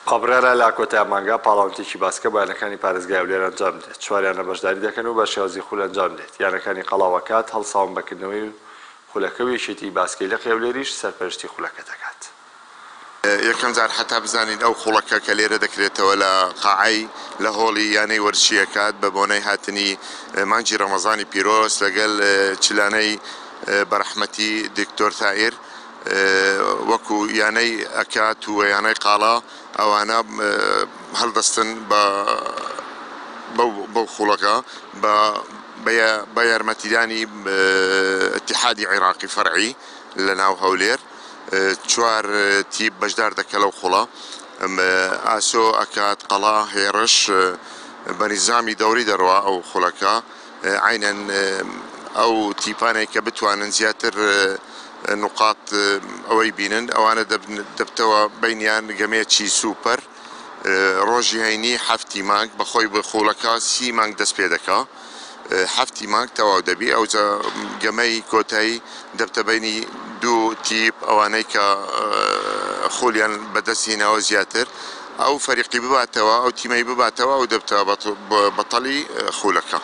بڕیارە لە کۆتای ئەم مانگە پاڵاوتێکی باسکە بۆ یانەکانی پارێزگای هەولێر ئەنجام بدرێت، چوار یانە بەشداری دەکەن و بە شێوازی خول ئەنجام دێت، یانەکانی قەڵا و ئەکاد هەڵساون بە کردنەوەی خولەکە و یەکێتیی باسکەی لقی هەولێریش سەرپەرشتی خولەکە دەکات. یەکەم جار حەتا بزانین ئەو خوڵەکە کە لێرە دەکرێتەوە لە قاعەی لە هۆڵی یانەی وەرزشی ئەکات بە بۆنەی هاتنی مانگی ڕەمەزانی پیرۆز لەگەل چلانەی بەرەحمەتی دکتۆر تائیر وەکو یانەی ئەکات و یانەی قاڵا ئەوانە هەڵدەستن بە بەو خوڵەکە بە بە یارمەتیدانی ئیتیحادی عیراقی فەرعی لە ناو هەولێر. چوار تیپ بەشدار دەکە لەو خوڵە، ئاسۆ، ئەکاد، قەڵا، هێڕش، بە نیزامی دەوری دەڕوا ئەو خولەکە، عەینەن ئەو تیپانەی کە بتوانن زیاتر نوقات ئەوەی بینن ئەوانە دەبتەوە بەینیان گەمێکی سوپەر. ڕۆژی هەینی حەفتی مانگ بەخۆی خوڵەکە سی مانگ دەست پێ دەکا حەفتی مانگ تەواو دەبی ئەوجا گەمەی کۆتایی دەبتە بەینی دوو تیپ ئەوانەی کە خولیان بەدەست هیناوە زیاتر ئەو فەریقی بباتەوە ئەو تیمەی بباتەوە ئەو دەبتە بەتەڵی خولەکە.